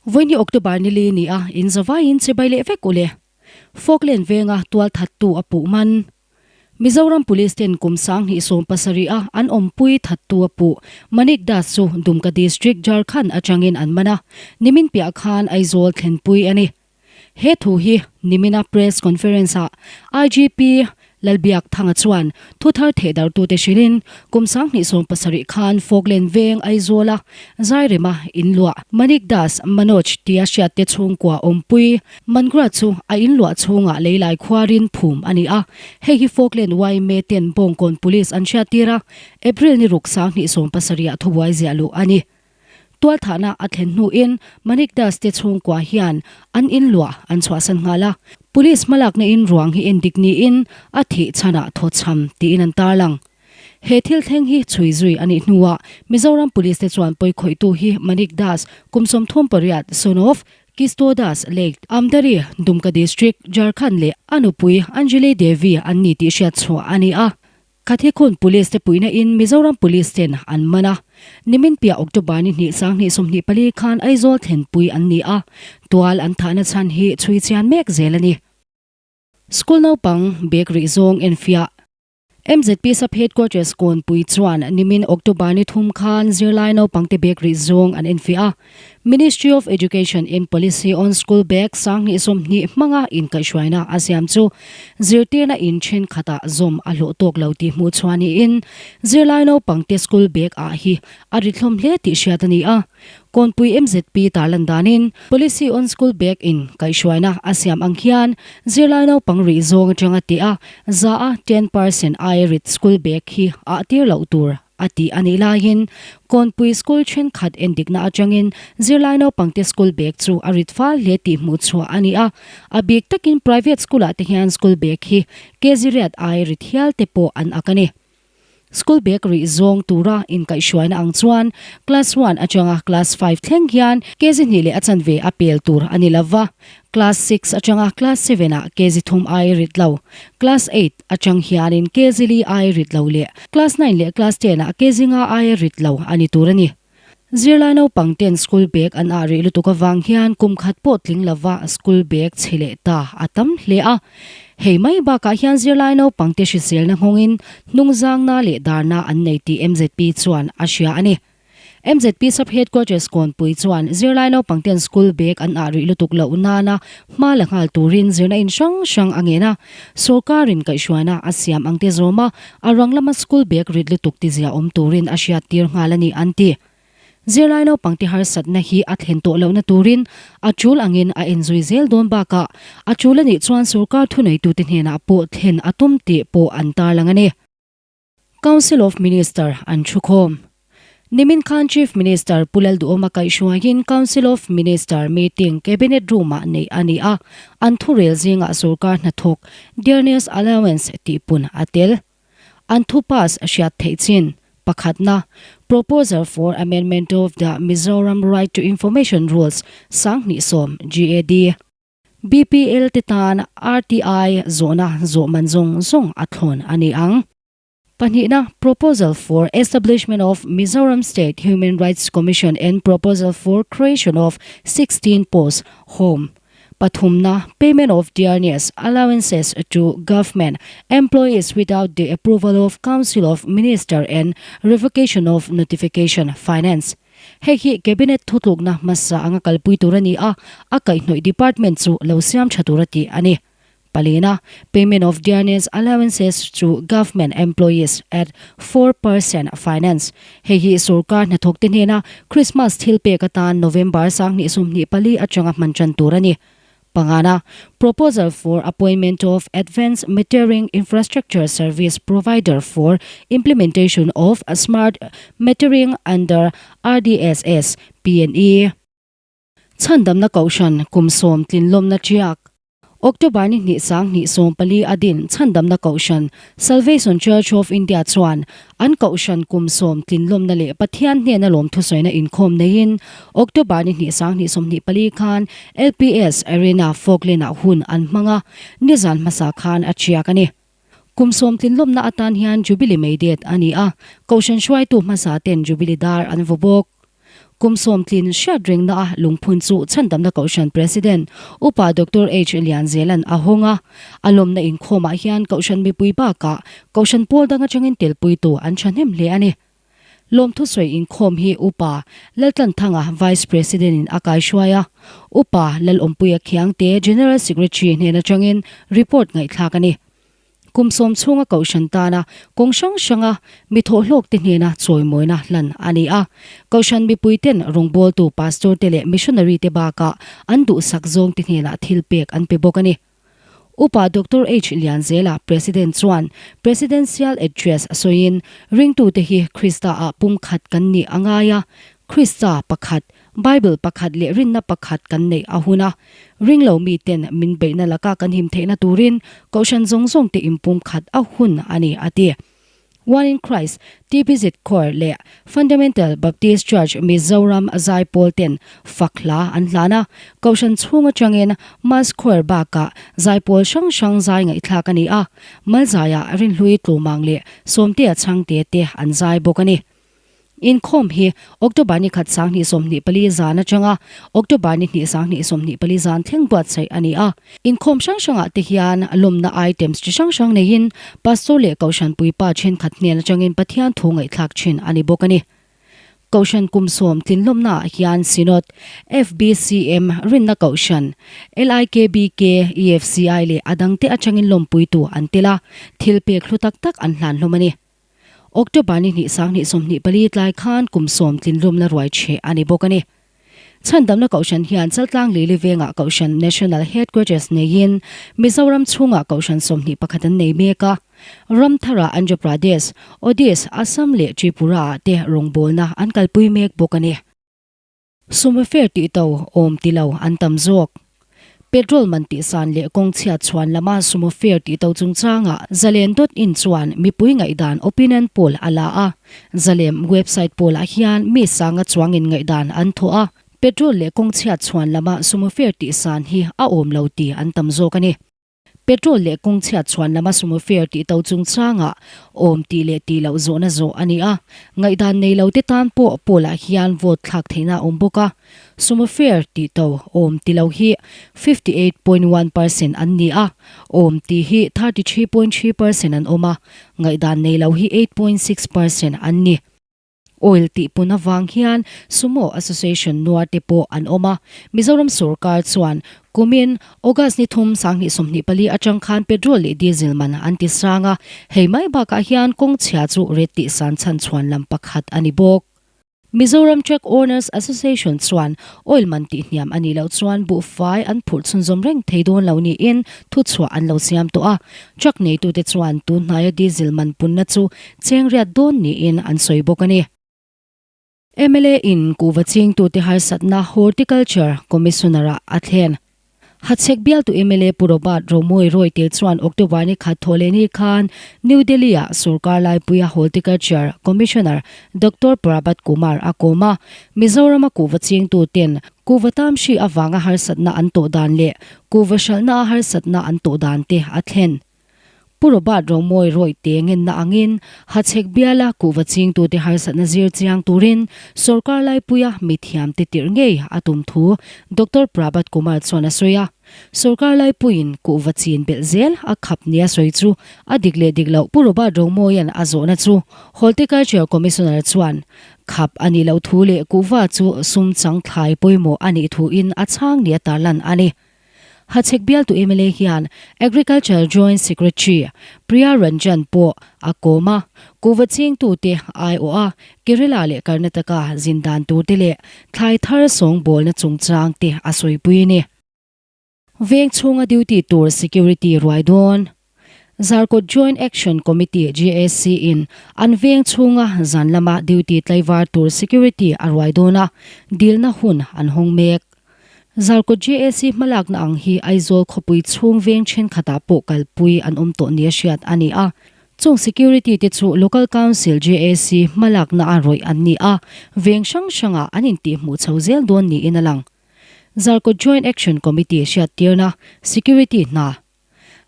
Vawiin hi October ni li ni a, in zavaiin chibai leh vek u le. Falkland venga tualthattu a puh man. Mizoram Police ten kum 2017 a an awmpui thattu a puh Manik Das chu Dumka District Jharkhand atangin an man a, nimin piah khan Aizawl thlenpui a ni. He thu hi nimina press conference ah IGP Lalbiak Thanga chuan thuthar thehdarhtute hrilhin kum 2017 khan Falkland veng Aizawla Zairema inluah Manik Das Manoj tia hriatte chhungkua awmpui Mangra chu a inluah chhungah leilai khuarin phum a ni a, hei hi Falkland yma ten Bawngkawn Police an hriattir a, April ni ruk 2017 ah thubuai ziah luh a ni. Tualthahna a thlen hnuin Manik Das te chhungkua hian an inluah an chhuahsan nghal a, Police hmalakna in ruang hi endik niin a thih chhanah thawchham tiin an tarlang. He thil thleng hi chhui zui a nih hnuah Mizoram Police te chuan pawikhawihtu hi Manik Das, kum 38, son of Kisto Das, Lake, Amdari, Dumka District, Jharkhand leh a nupui Anjali Devi an ni tih hriat chhuah a ni a. Khathikhun Police te puihna in Mizoram Police ten an man a. Nimin piah October ni hnih 2024 khan Aizawl thlenpui an ni a, tual an thahna chhan hi chhui chian mek zel a ni. School naupang bag rih zawng enfiah. MZP Sub Headquarters Kawnpui chuan nimin October ni thum khan zirlai naupangte bag rih zawng an enfiah a. Ministry of Education in Policy on School Bag 2020 hmanga inkaihhruaina a siam chu zirtirna in thenkhatah zawm a hlawh tawk lo tih hmuh chhuah niin zirlai naupangte school bag ah hi a ri thlawm hle tih hriat a ni a. Kawnpui MZP tarlan danin Policy on School Bag in kaihhruaina a siam ang hian zirlai naupang rih zawng atanga tih a za a 10% aia rit school bag hi ah tir loh tur a tih a nih laiin Kawnpui school thenkhat endikna atangin zirlai naupangte school bag chu a rit fal hle tih hmuh chhuah a ni a. A bik takin private school ah te hian school bag hi kg riat aia rit hial te pawh an ak a ni. School bag rih zawng tura inkaihhruaina ang chuan class one atanga class five thleng hian kg hnih leh a chanve a pel tur a ni lova, class six atanga class seven ah kg thum ai rit lo, class eight atang hianin kg li ai rit lo leh class nine leh class ten ah kg nga ai rit lo a ni tur a ni. Zirlai naupang ten school bag an ah rih lutuk avang hian kum khat pawh tling lova school bag chhe leh ta a tam hle a. Hei mai bakah hian zirlai naupang te hriselna nghawngin hnungzangna leh darna an nei tih MZP chuan a hria a ni. MZP Sub-Headquarters Kawnpui chuan zirlai naupang ten school bag an ah rih lutuk loh nana hma la nghal turin zirna in hrang hrang a ngen a. Sawrkarin kaihhruaina a siam ang te zawm a, a rang lama school bag rit lutuk tizia awm turin a hriattir nghal a ni an ti. Zirlai naupangte harsatna hi a thlen tawh lohna turin a tul angin a enzui zel dawn bakah a tul a nih chuan sawrkar thuneitute hnenah pawh thlen a tum tih pawh an tarlang a ni. Council of Minister an thukhawm. Nimin khan Chief Minister Pu Lalduhawma kaihhruaiin Council of Minister meeting Cabinet Room-ah neih a ni a, an thurel zingah sorkar hnathawk Dearness Allowance tih pun a tel. An thu pass hriat theih chin. Pakhatna, Proposal for Amendment of the Mizoram Right to Information Rules 2010 GAD. BPL te tan RTI zawhna zawh man zawng zawng a thlawn a ni ang. Pahnihna, Proposal for Establishment of Mizoram State Human Rights Commission and Proposal for Creation of 16 Posts, Home. Pathumna, Payment of Dearness Allowances to Government Employees without the approval of Council of Minister and Revocation of Notification, Finance. Hei hi Cabinet thutlukna hmasa anga kalpui tur a ni a, a kaihhnawih department chu lo siam tha tur a tih a ni. Palina, Payment of Dearness Allowances to Government Employees at 4% Finance. Hei hi sorkar hnathawkte hnena Christmas thil pek atan November 2024 atanga hman tan tur a ni. Pangana, Proposal for appointment of Advanced Metering Infrastructure Service Provider for implementation of Smart Metering under RDSS, PNE. Chhandamna Kohhran kum sawm tlinlawmna tiak. October ni hnih 2014 a din Chhandamna Kohhran, Salvation Church of India chuan An Kohhran kum sawm tlinlawmna leh Pathian hnena lawmthusawiina inkhawm neiin October ni hnih 2024 khan LPS Arena Falkland-ah hun an hmang a, nizan hmasa khan a thiak a ni. Kum sawm tlinlawmna atan hian Jubilee May det a ni a, Kohhran hruaitu hmasa ten Jubilee dar an vaw bawk. Kum sawmtlin hriat rengna a lungphun chu Chhandamna Kohhran President Upa Doctor H Lianzela'n a hawng a. A lawmna inkhawmah hian Kohhran mipui bakah Kohhran pawl dang atangin telpuitu an thahnem hle a ni. Lawmthu sawi inkhawm hi Upa Laltlanthanga Vice President in a kaihruai a, Upa Lalawmpuia Khiangte General Secretary hnen atangin report ngaihthlak a ni. Kum sawm chhunga Kohhran tana kawng hrang hranga mi thawhhlawkte hnena chawimawina hlan a ni a. Kohhran mipuiten rawngbawltu Pastor te leh Missionary te bakah an duhsak zawngte hnenah thilpek an pe bawk a ni. Upa Doctor H. Lianzela, President chuan Presidential Address a sawiin, Ringtute hi Krista-ah pumkhat kan nih a ngai a, Krista pakhat, Bible pakhat leh rinna pakhat kan neih a hun a. Ringlo miten min beihna laka kan him theihna turin Kohhran zawng zawngte inpumkhat a hun a ni, a ti. One in Christ, TBZ Choir leh Fundamental Baptist Church Mizoram zaipawl ten fak hla an hlan a, Kohhran chhung atangin Mass Choir bakah zaipawl hrang hrang zai ngaihthlak a ni a, Malzaiah Rinhlui Tlumang leh Sawmtea Chhangte te an zai bawk a ni. Inkhawm hi October ni khat 2024 zan atanga October ni hnih 2024 zan thleng buatsaih a ni a. Inkhawm hrang hrangah te hian lawmna items chi hrang hrang neiin Pastor leh Kohhran puipa thenkhat hnen atangin Pathian thu ngaihthlak thin a ni bawk a ni. Kohhran kum sawm tlinlawmnaah hian Synod, FBCM, Rinna Kohhran, LIKBK, EFCI leh a dangte atangin lawmpuitu an tel a, thilpek hlu tak tak an hlan hlawm a ni. October ni hnih 2024 tlai khan kum sawm tlinlumna ruai chhe a ni bawk a ni. Chhandamna Kohhran hian Chaltlang Lili vengah Kohhran National Headquarters neiin Mizoram chhungah Kohhran 21 an nei mek a. Ramthara Andhra Pradesh, Odis, Assam leh Tripura ah te rawngbawlna an kalpui mek bawk a ni. Sumo fare tih to awm ti lo an tam zawk. Petrol man tih san leh kawng chhiat chhuan lama sumo fare tih to chungchangah Zalen dot in chuan mipui ngaihdan opinion poll a la a. Zalem website poll ah hian mi sanga chuangin ngaihdan an thawh a, petrol leh kawng chhiat chhuan lama sumo fare tih san hi a awm lo ti an tam zawk a ni. Petrol leh kawng chhiat chhuan lama sumo fare tih to chungchangah awm tih leh tih loh zawhna zawh a ni a. Ngaihdan nei lo te tan pawh poll-ah hian vote thlak theihna a awm bawk a. Sumo fare tih to awm ti lo hi 58.1 percent an ni a, awm tih hi 33.3 percent an awm a, ngaihdan nei lo hi 8.6 percent an ni. Oil tih pun avang hian Sumo Association nuar te pawh an awm a, Mizoram sorkar chuan kumin August ni thum 2024 atang khan petrol leh diesel man an ti sang a, hei mai bakah hian kawng chhia chu rate tih san chhan chhuan lam pakhat a ni bawk. Mizoram Truck Owners Association chuan oil man tih hniam a nih loh chuan buhfai an phurh chhunzawm reng thei dawn lo niin thuchhuah an lo siam tawh a, truck neitute chuan tun hnaia diesel man punna chu Cheng riat dawn niin an sawi bawk a ni. Mla in kuhva chingtute harsatna Horticulture Commissioner-ah a thlen. Hachhek bialtu mla Pu Robert Romawi Rawite chuan October ni khat thawh leh ni khan New Delhi-ah sorkar laipuia Horticulture Commissioner Doctor Prabhat Kumar a kawm a, Mizorama kuhva chingtuten kuhva tamhri avanga harsatna an tawh dan leh kuhva hralhna a harsatna an tawh dan te a thlen. Pu Robert Romawi Rawite ngenna angin Hachhek biala kuhva chingtute harsatna zir chiang turin sorkar laipuia mithiamte tirh ngei a tum thu Doctor Prabhat Kumar chuan a sawi a. Sorkar laipuiin kuhva chin belh zel a khap nia sawi chu a dik leh dik loh Pu Robert Romawia'n a zawhna chu Horticulture Commissioner chuan khap a nih loh thu leh kuhva chu sum chang thlai pawimawh a nih thuin a chhang nia tarlan a ni. Hachhek bialtu mla hian Agriculture Joint Secretary Priya Ranjan pawh a kawm a, kuhva chingtute aiawh a, Kerala leh Karnataka zin dan turte leh thlai thar sawngbawlna chungchang te a sawipui a ni. Veng chhunga duty tur security ruai dawn. Zarkawt Joint Action Committee, JAC, in an veng chhunga zan lama duty tlaivar tur security a ruai dawn a, dilna hun an hawng mek. Zarkawt JAC hmalakna ang hi Aizawl khawpui chhung veng thenkhatah pawh kalpui an awm tawh nia hriat a ni a. Chung security te chu Local Council JAC hmalakna a rawih an ni a, veng hrang hrangah an intihhmuh chho zel dawn niin a lang. Zarkawt Joint Action Committee hriattirna security hna.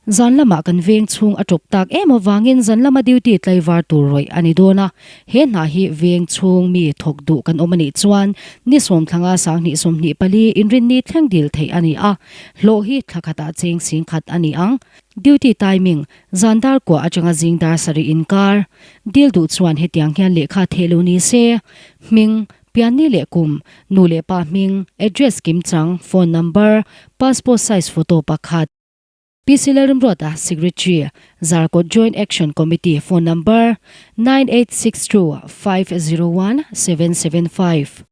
Zan lamah kan veng chhung a tawp tak em avangin zan lama duty tlaivar tur rawih a ni dawn a, he hna hi veng chhung mi thawk duh kan awm a nih chuan ni sawmthlanga 2024 inrinni thleng dil theih a ni a, hlawh hi thla khatah cheng sing khat a ni ang. Duty timing, Zan dar kua atanga zing dar sarih inkar dil duh chuan hetiang hian lehkha theh lo ni se, hming, pianni leh kum, nu leh pa hming, address kimchang, phone number, passport size photo pakhat. PC Lalrimruata, Secretary, Zarkawt Joint Action Committee, phone number, 9862501775.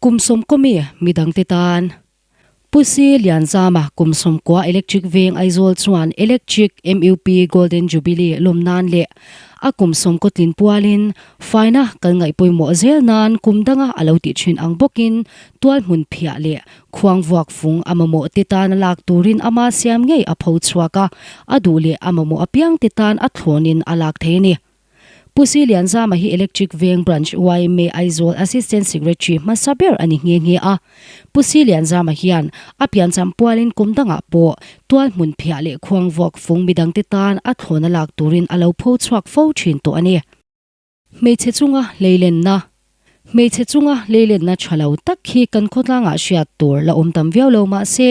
Kum sawmkawmi midangte tan. Pu Si Lianzama kum sawmkua Electric Veng Aizawl chuan Electric MUP Golden Jubilee lawm nan leh a kum sawmkaw tlin pualin faina kal ngaih pawimawh zel nan kum danga a lo tih thin ang bawkin tual hmun phiah leh Khuang vuak fung a mamawh te tan a lak turin ama siam ngei a pho chhuak a, a duh leh a mamawh apiang te tan a thlawnin a lak thei a ni. Pu Si Lianzama hi Electric Veng Branch yma Aizawl Assistant Secretary hmasa ber a ni nghe nghe a. Pu Si Lianzama hian a piancham pualin kum dangah pawh tual hmun phiah leh khuang vuak fung midangte tan a thlawn a lak turin a lo pho chhuak fo thin tawh a ni. Hmeichhe chunga leilenna Hmeichhe chunga leilenna tha lo tak hi kan khawtlangah hriat tur la awm tam viau lo mah se,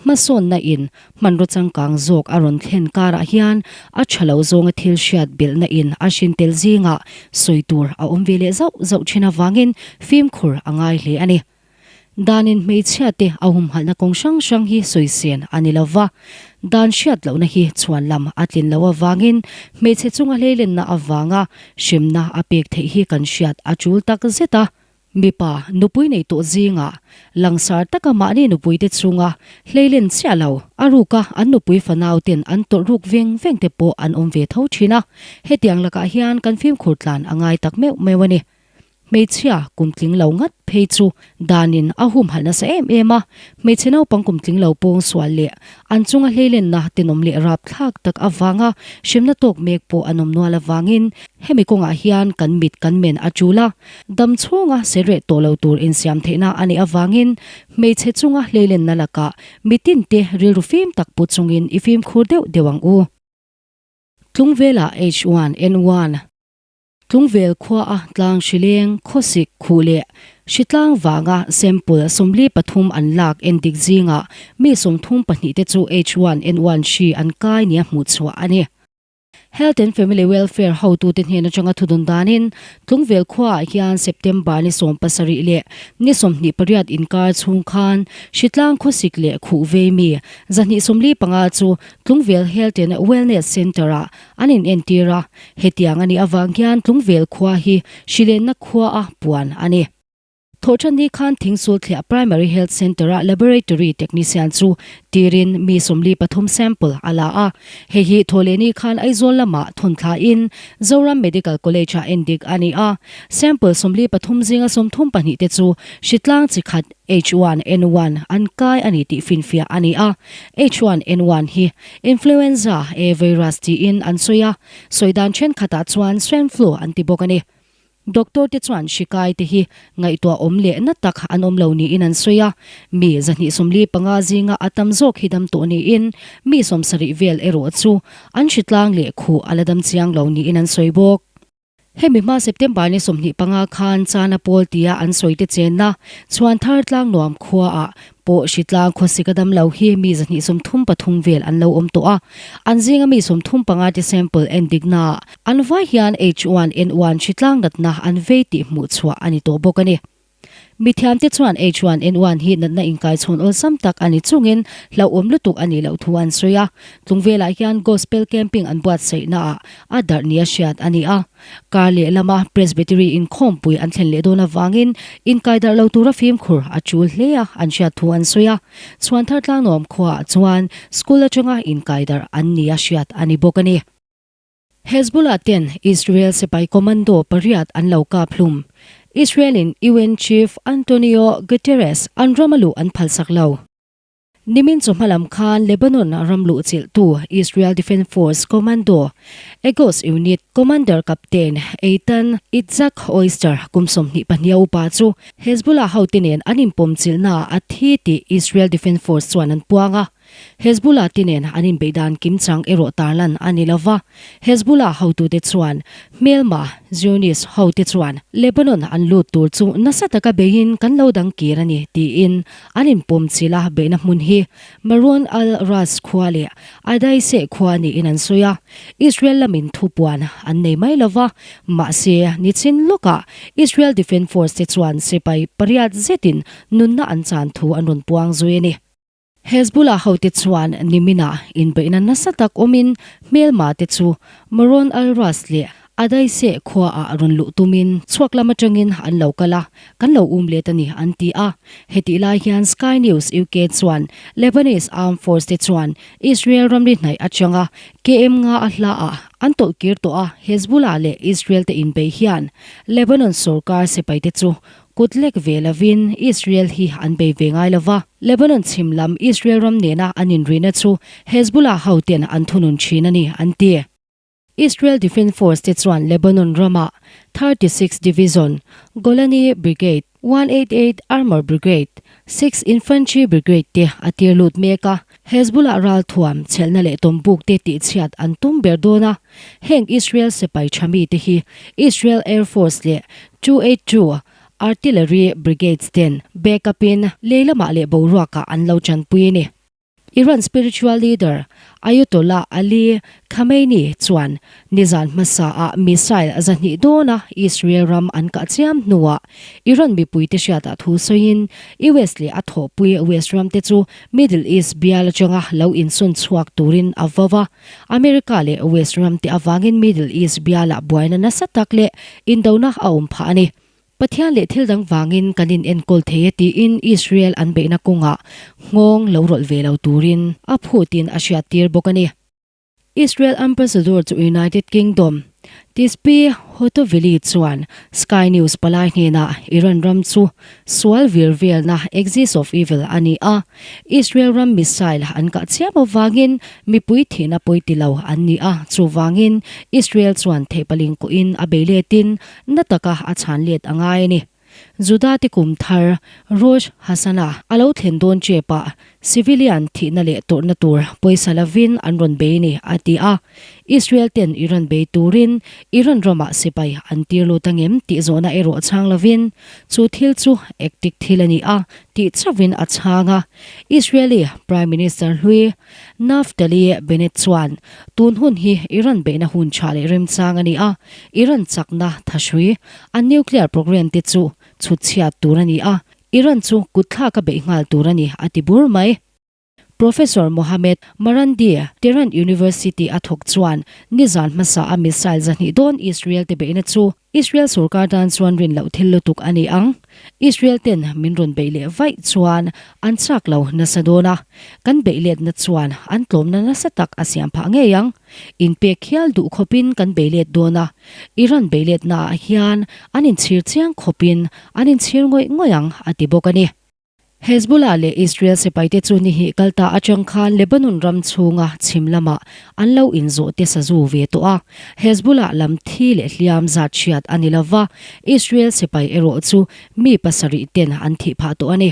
hmasawnna in hmanraw changkang zawk a rawn thlen karah hian a tha lo zawnga thil hriat belhna in a hrin tel zingah sawi tur a awm ve leh zauh zauh thin avangin fimkhur a ngai hle a ni. Danin hmeichhiate a humhalhna kawng hrang hrang hi sawisen a ni lo va, dan hriat lohna hi chhuan lam a tlin loh avangin hmeichhe chunga hleilenna avanga hremna a pek theih hi kan hriat a tul tak zet a. Mipa nupui nei tawh zingah langsar taka mahni nupuite chunga hleilen chiah lo, a ruka an nupui fanauten an tawrh ruk veng veng te pawh an awm ve tho thin a, hetiang lakah hian kan fimkhur tlan a ngai tak meuh meuh a ni. Hmeichhia kum tling lo ngat phei chu danin a humhalh nasa em em a, hmeichhe naupang kum tling lo pawng sual leh an chunga hleilenna tenawm leh rapthlak tak avanga hremna tawk mek pawh an awm nual avangin hemi kawngah hian kan mit kan men a tul a, dam chhunga serreh tawh lo tur insiam theihna a nih avangin hmeichhe chunga hleilenna lakah mitinte rilru fim tak pu chungin i fimkhur deuh deuh ang u. Tlungvelah H1N1. Tlungvel khua a tlang hrileng, khawsik, khuh leh hritlang vanga sample 43 an lak endik zingah mi 32 te chu H1N1 hri an kai nia hmuh chhuah a ni. Health and Family Welfare hotute hnen atanga thudun danin Tlungvel khuaah hian September ni 17 leh ni 28 inkar chhung khan hritlang khawsik leh khuh vei mi 245 chu Tlungvel Health and Wellness Centre-ah An inentir a, hetiang a nih avang hian Tlungvel khua hi hrilenna khua a puan a ni. Thawhṭanni khan Thingsulthliah Primary Health Centre-a Laboratory Technician chu tirin mi 43 sample a la a, hei hi Thawhlehni khan Aizawl lamah thawn thlain Zoram Medical College-ah endik a ni a, sample 43 zinga 32 te chu hritlang chi khat H1N1 an kai a ni tih finfiah a ni a, H1N1 hi Influenza A virus tiin an sawi a, sawi dan thenkhatah chuan swine flu an ti bawk a ni. Doctor te chuan hri kai te hi ngaihtuah awm leh na tak an awm lo niin an sawi a, mi 245 zinga a tam zawk hi dam tawh niin mi 70 vel erawh chu an hritlang leh khuh a la dam chiang lo niin an sawi bawk. Hemi hma September ni 25 khan Chana Pawl tia an sawite chenna Chhuanthar Tlangnuam khuaah pawh hritlang khawsik a dam lo hi mi 233 vel an lo awm tawh a, an zinga mi 35 te sample en diknaah an vai hian H1N1 hritlang natna an vei tih hmuh chhuah a ni tawh bawk a ni. Mithiamte chuan H1N1 hi natna inkaichhawn awlsam tak a ni chungin hlauhawm lutuk a nih loh thu an sawi a. Tlungvelah hian Gospel Camping an buatsaihnaah a darh nia hriat a ni a. Kar leh lama Presbytery inkhawmpui an thlen leh dawn avangin inkaidarh lo tura fimkhur a tul hle a an hriat thu an sawi a. Chhuanthar Tlangnuam khuaah chuan school atanga inkaidarh an nia hriat a ni bawk a ni. Hezbollah ten Israel sipai commando pariat an lo kap hlum. Israel in UN Chief Antonio Guterres an ram a luh an phalsak lo. Nimin chawhma lam khan Lebanon ram luh chilhtu Israel Defence Force commando Egoz Unit Commander Captain Eitan Itzhak Oyster kum 22 a upa chu Hezbollah hote nen an inpawmchilhnaah a thi tih Israel Defence Force chuan an puang a. Hezbollah te nen an inbeih dan kimchang erawh tarlan a ni lova. Hezbollah hotute chuan hmelma Zionist hote chuan Lebanon an lut tur chu nasa taka beiin kan lo dang kir a ni tiin an inpawm chilh a, beihna hmun hi Maroon al-Ras khua leh Adaiseh khua niin an sawi a, Israel lamin thupuan an nei mai lova, mahse nichin lawkah Israel Defence Force te chuan sipai pariat zetin nunna an chan thu an rawn puang zui a ni. Hezbollah hote chuan niminah inbeihna nasa tak awmin hmelma te chu Maroon al-Ras leh Adaiseh khuaah rawn luh tumin chhuak lam atangin an lo kal a, kan lo um let a ni an ti a. Hetih lai hian Sky News UK chuan Lebanese Armed Force te chuan Israel ramri hnaih atanga KM nga a hlaah an tawlh kir tawh a, Hezbollah leh Israel te inbei hian Lebanon sorkar sipaite chu kut lek ve lovin Israel hi an bei ve ngai lova. Lebanon chhim lam Israel ram nena an inrihna chu Hezbollah hoten an thunun thin a ni an ti. Israel Defence Force te chuan Lebanon ramah 36 Division, Golani Brigade, 188 Armour Brigade, 6 Infantry Brigade te a tir lut mek a, Hezbollah ralthuam chhelhna leh tawmbuk te tihchhiat an tum ber dawn a, heng Israel sipai tha mi te hi Israel Air Force leh 282 Artillery Brigades ten backup in lei lamah leh boruakah an lo tanpui a ni. Iran spiritual leader Ayatollah Ali Khamenei chuan nizan hmasaah missile zahnih dawna Israel ram an kah chiam hnuah Iran mipuite hriatah thu sawiin US leh a thawhpui West ramte chu Middle East bial atanga lo insawn chhuak turin a vau a. America leh West ramte avangin Middle East bialah buaina nasa tak leh indona a awm phah a ni. Pathian leh thil dang vangin kan in enkawl thei e tiin Israel an beihna kawngah nghawng lo rawlh ve lo turin a phutin a hriattir bawk a ni. Israel Ambassador chu United Kingdom, Tzipi Hotovely chuan Sky News palai hnenah Iran ram chu sual vir velna axis of evil a ni a, Israel ram missile an kah chiam avangin mipui thihna pawi ti lo an ni a, chuvangin Israel chuan theihpaling kawhin a bei letin Na taka a chhan let a ngai a ni. Juda te kum thar Rosh Hashanah a lo thlen dawn chepah civilian thihna leh tawrhna tur pawisa lovin an rawn bei ni a ti a. Israel ten Iran bei turin Iran ramah sipai an tir lut angem tih zawhna erawh chhang lovin chu thil chu ektik thil a ni a tih chauhin a chhang a. Israeli Prime Minister hlui Naftali Bennett chuan tun hun hi Iran beihna hun tha leh remchang a ni a, Iran chakna thahrui, an nuclear program te chu chhut chhiat tur a ni a, Iran chu kutthlak a beih nghal tur a ni, a ti bur mai. Professor Mohammad Marandi, Tehran University a thawk chuan nizan hmasa a missile zahnih dawn Israel te beihna chu Israel sorkar tan chuan rin loh thil lutuk a ni ang. Israel ten min rawn beih leh vaih chuan an chak lo nasa dawn a, kan beih letna chuan an tlawmna nasa tak a siam phah ngei ang. Inpek hial duh khawpin kan bei let dawn a, Iran bei letnaah hian an inchhir chiang khawpin an inchhir ngawih ngawih ang, a ti bawk a ni. Hezbollah leh Israel sipaite chu ni hnih kal ta atang khan Lebanon ram chhunga chhim lamah an lo inzawh te sazu ve tawh a. Hezbollah lam thi leh hliam zat hriat a ni lo va, Israel sipai erawh chu mi pasarih ten an thih phah tawh a ni.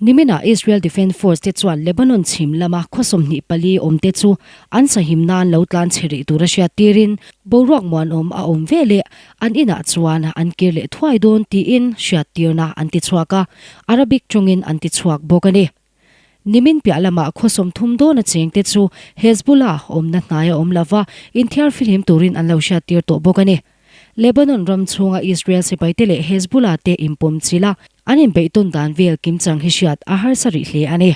Niminah Israel Defence Force te chuan Lebanon chhim lama khaw 24 awm te chu an sahim nan lo tlan chhe rih tura hriat tirin boruak muanawm a awm ve leh An inah chuan an kir leh thuai dawn tiin hriattirna an ti chhuak a, Arabic tawngin an ti chhuak bawk a ni. Nimin piah lamah khaw 30 dawna chengte chu Hezbollah awmna hnaia awm lova inthiar fihlim turin an lo hriattir tawh bawk a ni. Lebanon ram chhunga Israel sipaite leh Hezbollah te inpawm chilh a, an inbeihtawn dan vel kimchang hi hriat a harsa rih hle a ni.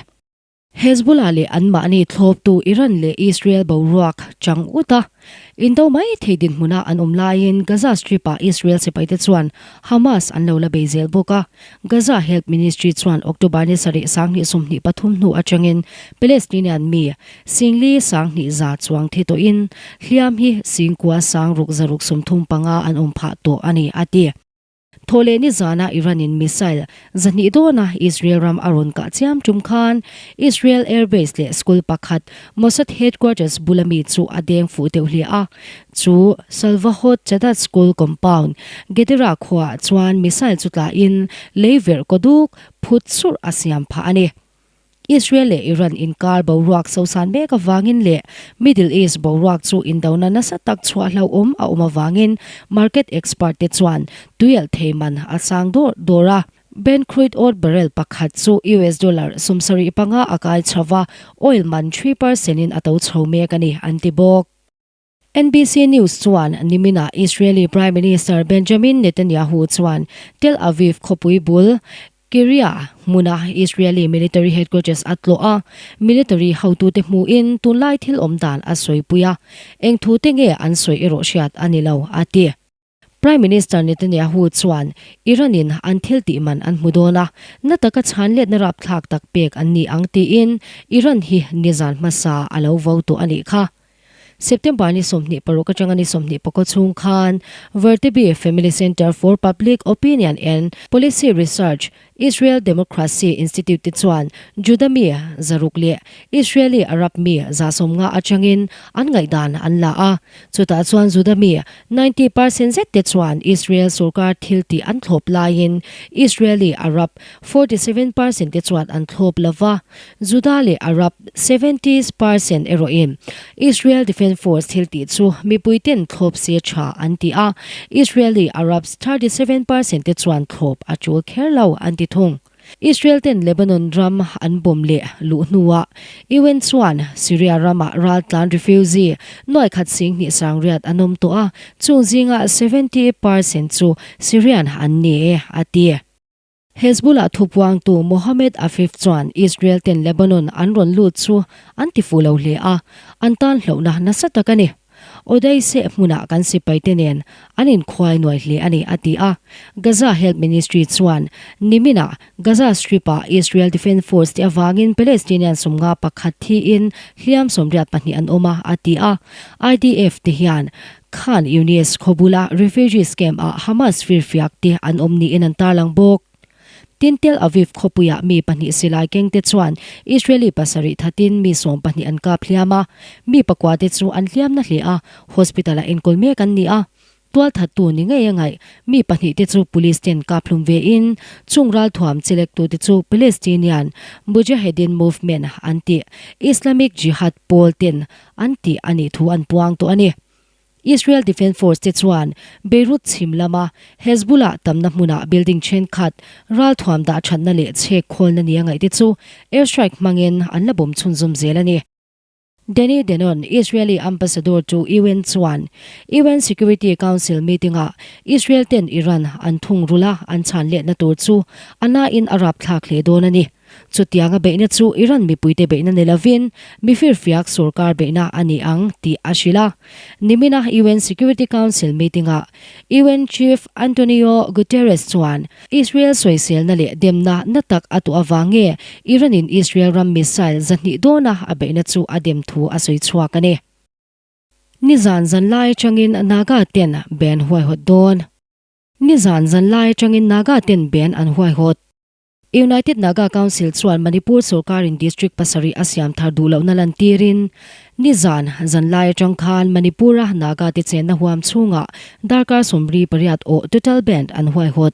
Hezbollah leh anmahni thlawptu Iran leh Israel boruak chang ut a, indo mai thei dinhmuna an awm laiin Gaza Strip-ah Israel sipaite chuan Hamas an lo la bei zel bawk a. Gaza Health Ministry chuan October ni sarih 2023 hnu atangin Palestinian mi singli 2000 za chuang thi tawhin hliam hi singkua 6635 an awm phah tawh a ni, a ti. Thawhleh ni zana Iran-in missile 200 dawna Israel ram a rawn kah chiam tum khan Israel air base leh school pakhat Mossad headquarters bula mi chu a deng fuh deuh hle a. Chu Salvahot Chadat school compound, Gedera khuaah chuan missile chu tlahin lei verh kaw duk phut surh a siam phah a ni. Israel leh Iran inkar boruak sosan mek avangin leh Middle East boruak chu indona nasa tak chhuah hlauhawm a awm avangin market expert te chuan tuialh thei man a sang dawr dawr a. Brent crude oil barrel pakhat chu US dollar 75 a kai chho va, oil man 3% in a to chho mek a ni, an ti bawk. NBC News chuan niminah Israeli Prime Minister Benjamin Netanyahu chuan Tel Aviv khawpui bul Kirya hmuna Israeli military headquarters a tlawh a, military hotute hmuhin tunlai thil awm dan a sawipui a, eng thute nge an sawi erawh hriat a ni lo, a ti. Prime Minister Netanyahu chuan Iran-in an thil tih man an hmu dawn a, na taka chhan letna rapthlak tak pek an ni ang tiin Iran hi nizan hmasa a lo vo tawh a nih kha. September ni 26 atanga ni 24 chhung khan Vertebee Family Center for Public Opinion and Policy Research, Israel Democracy Institute te chuan Juda mi 600 leh Israeli Arab mi 150 atangin an ngaihdan an la a. Chutah chuan Juda mi 90 percent zet te chuan Israel sorkar thil tih an thlawp laiin Israeli Arab 47 percent te chuan an thlawp lo va. Juda leh Arab 70 percent erawhin Israel Defence Force thil tih chu mipuiten thlawp se tha an ti a, Israeli Arabs 37 percent te chuan thlawp a tul kher lo an ti thung. Israel ten Lebanon ram an bomb leh luh hnuah UN chuan Syria ramah raltlan refugee nuai khat sing hnih sang riat an awm tawh a, chung zingah 70 percent chu Syrian an ni e, a ti. Hezbollah thupuangtu Mohammed Afif chuan Israel ten Lebanon an rawn lut chu an ti fuh lo hle a, an tan hlauhna nasa tak a ni. Odaiseh hmunah kan sipaite nen an inkhuai nuai hle a ni, a ti a. Gaza Health Ministry chuan niminah Gaza Strip-ah Israel Defence Force te avangin Palestinian 51 thiin hliam 84 an awm a, a ti a. IDF te hian Khan Younis khaw bula refugees camp-ah Hamas firfiak te an awm niin an tarlang bawk. Tin, Tel Aviv khawpuiah mi pahnih silai keng te chuan Israeli pasarih thatin mi 12 an kap hliam a, mi pakua te chu an hliam na hle a, hospital-ah enkawl mek an ni a. Tualthattu ni ngei a ngaih mi pahnih te chu police ten kap hlum ve in, chung ralthuam chelektu te chu Palestinian Mujahedin Movement an tih Islamic Jihad pawl ten an tih a nih thu an puang tawh a ni. Israel Defence Force te chuan Beirut chhim lama Hezbollah tamna hmunah building thenkhat ralthuam dah thatna leh chhek khawlna nia ngaih te chu airstrike hmangin an la bawm chhunzawm zel a ni. Danny Danon, Israeli ambassador to UN chuan UN Security Council meeting-ah Israel ten Iran an thungrul a an chhan letna tur chu a nain a rapthlak hle dawn a ni. Chutianga beihna chu Iran mipuite beihna ni lovin mifirfiak sorkar beihna a ni ang tih a hrilh a. Nimina UN Security Council meeting-ah UN Chief Antonio Guterres chuan Israel sawiselna leh demna na tak a tuah avang nge Iran-in Israel ram missile 200 dawna a beihna chu a dem thu a sawi chhuak a ni. Nizan zanlai atangin Naga ten ban huaihawt dawn. Nizan zanlai atangin Naga ten ban an huaihawt. United Naga Council chuan Manipur sorkarin district pasarih a siam thar duh lohna lantirin nizan zanlai atang khan Manipur-a Naga te chenna huam chhungah darkar 38 awh total band an huaihawt.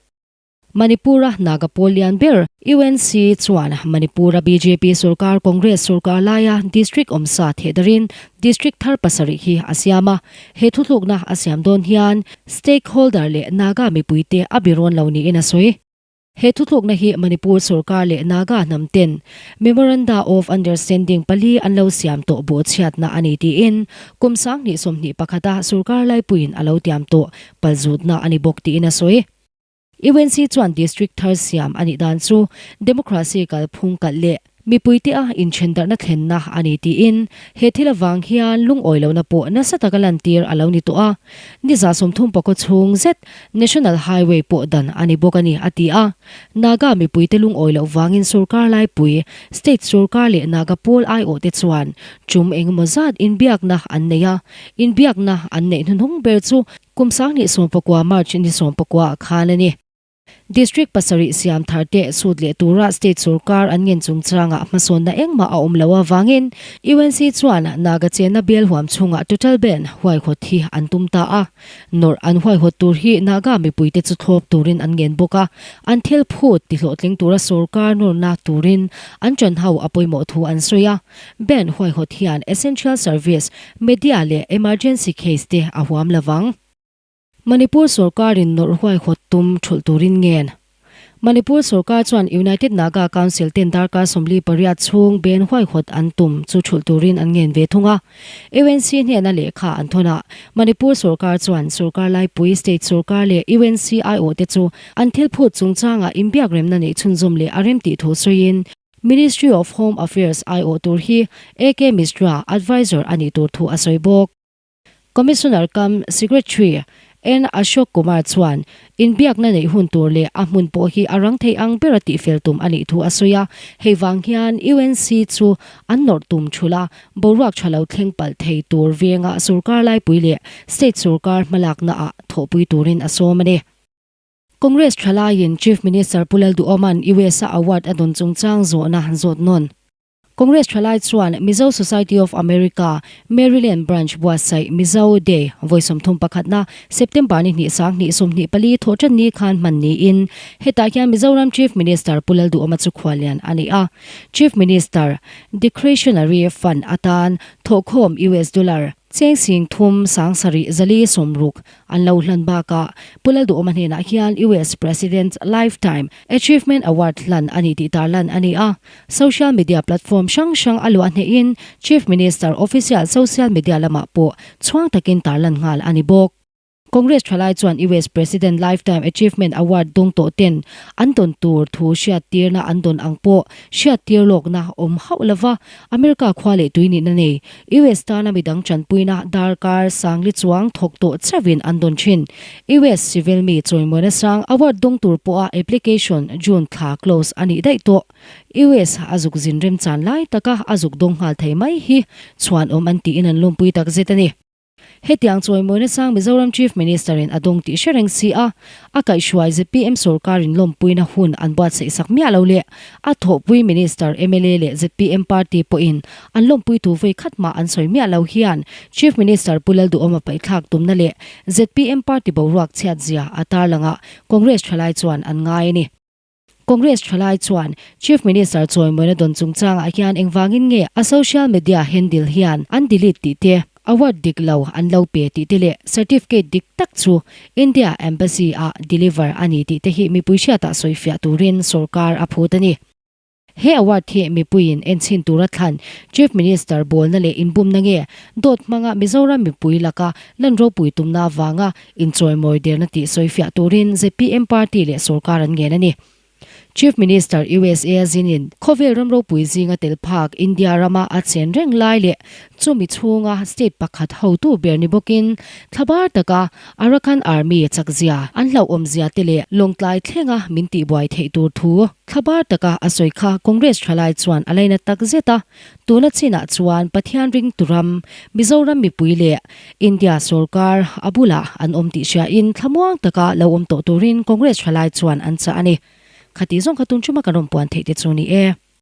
Manipur-a Naga pawl lian ber UNC chuan Manipur-a bjp sorkar Congress sorkar laia district awmsa thehdarin district thar pasarih hi a siam a, he thuthlukna a siam dawn hian stakeholder leh Naga mipuite a birawn lo niin a sawi. He thuthlukna hi Manipur sorkar leh Naga hnam ten Memoranda of Understanding pali an lo siam tawh bawhchhiatna a ni tiin kum 2021 a sorkar laipuiin a lo tiam tawh palzutna a ni bawk tiin a sawi. UNC chuan district thar siam a nih dan chu democracy kalphung kalh leh Mipuite a inthendarhna thlenna a ni tiin he thil avang hian lungawi lohna pawh nasa taka lantir a lo ni tawh a. Ni 30 pakaw chhung zet National Highway pawh dan a ni bawk a ni, a ti a. Naga mipuite lungawi loh vangin sorkar laipui, state sorkar leh Naga pawl aiawhte chuan tum engemaw zat inbiakna an nei a. Inbiakna an neih hnuhnung ber chu kum 2019 March ni 19 ah khan a ni. District pasarih siam thar te sut leh tura state sorkar an ngen chungchangah hmasawnna engmah a awm lo avangin UNC chuan Naga chenna bial huam chhungah total ban huaihawt hi an tum ta a. Nawrh an huaihawt tur hi Naga mipuite chu thlawp turin an ngen bawk a, an thil phut tihlawhtling tura sorkar nawrna turin an ṭanho a pawimawh thu an sawi a. Ban huaihawt hian essential service, media leh emergency case te a huam lovang. Manipur sorkarin nawrh huaihawt tum thulh turin ngen. Manipur sorkar chuan United Naga Council ten darkar 48 chhung ben huaihawt an tum chu thulh turin an ngen ve thung a. UNC hnena lehkha an thawn ah Manipur sorkar chuan sorkar laipui, state sorkar leh UNC aiawh te chu an thil phut chungchangah inbiak remna neih chhunzawm leh a rem tih thu sawiin Ministry of Home Affairs aiawh tur hi AK Misra advisor a nih tur thu a sawi bawk. Commissioner cum Secretary N Ashok Kumar chuan inbiakna neih hun tur leh a hmun pawh hi a rang thei ang bera tihfel tum a nih thu a sawi a, hei vang hian UNC chu an nawrh tum thulh a, boruak tha lo thleng palh thei tur venga sorkar laipui leh state sorkar hmalakna ah thawhpui turin a sawm a ni. Congress thalaiin Chief Minister Pu Lalduhoma'n US a award a dawn chungchang zawhna zawt nawn. Congress thalai chuan Mizo Society of America, Maryland Branch buatsaih Mizo Day vawi 31 na September ni hnih 2024 thawhṭan ni khan hman niin hetah hian Mizoram Chief Minister Pu Lalduhawma chu khuallian a ni a. Chief Minister Discretionary Fund atan thawhkhawm US Dollar cheng 30 7 4 60 An lo hlan bakah Pu Lalduhawma hnenah hian US President Lifetime Achievement Award hlan a ni tih tarlan a ni a. Social media platform hrang hrang a luah hnehin Chief Minister official social media lamah pawh chhuang takin tarlan nghal a ni bawk. Congress thalai chuan US President Lifetime Achievement Award dawng tawh ten an dawn tur thu hriattirna an dawn ang pawh hriattir lawkna awm hauh lova America khua leh tui nihna nei US tana midang tanpuina darkar sangli chuang thawk tawh chauhin an dawn thin. US civil mi chawimawina sang award dawng tur pawha application June thla close a nih daih tawh. US a zuk zin remchan lai taka a zuk dawng nghal thei mai hi chhuanawm an tiin an lawmpui takzet a ni. Hetiang chawimawina sang Mizoram Chief Minister-in a dawng tih hre reng si a, a kaihhruai zpm sorkarin lawmpuina hun an buatsaih sak miah lo leh a thawhpui Minister, mla leh zpm party pawhin an lawmpui thu vawi khat mah an sawi miah lo hian Chief Minister Pu Lalduhawma paihthlak tumna leh zpm party boruak chhiatzia a tarlangah Congress thalai chuan an ngai a ni. Congress thalai chuan Chief Minister chawimawina dawn chungchangah hian engvangin nge a social media handle hian an delete tih te, award dik lo an lo pe tih te leh certificate dik tak chu India Embassy ah deliver a ni tih te hi mipui hriatah sawifiah turin sorkar a phut a ni. He award hi mipuiin enchhin tura thlan Chief Minister bawlna leh inbumna nge dawt hmanga Mizoram mipui laka lan ropui tumna avanga Inchawimawi derna tih sawifiah turin zpm party leh sorkar an ngen a ni. Chief Minister USA zinin khawvel ram ropui zinga tel phak India rama a chen reng lai leh chumi chhunga state pakhat hotu ber ni bawkin thlabar taka Arakan Army chakzia an hlauhawmzia te leh lawngtlai thlenga min tihbuai theih tur thu thlabar taka a sawi kha Congress thalai chuan a laina tak zet a. Tuna chinah chuan Pathian ringtu ram Mizoram mipui leh India sorkar a bulah an awm tih hriain thlamuang taka lo awm tawh turin Congress thalai chuan an chah a ni. Khati zawng kha tun chuma kan rawn puan theih te chu ni e.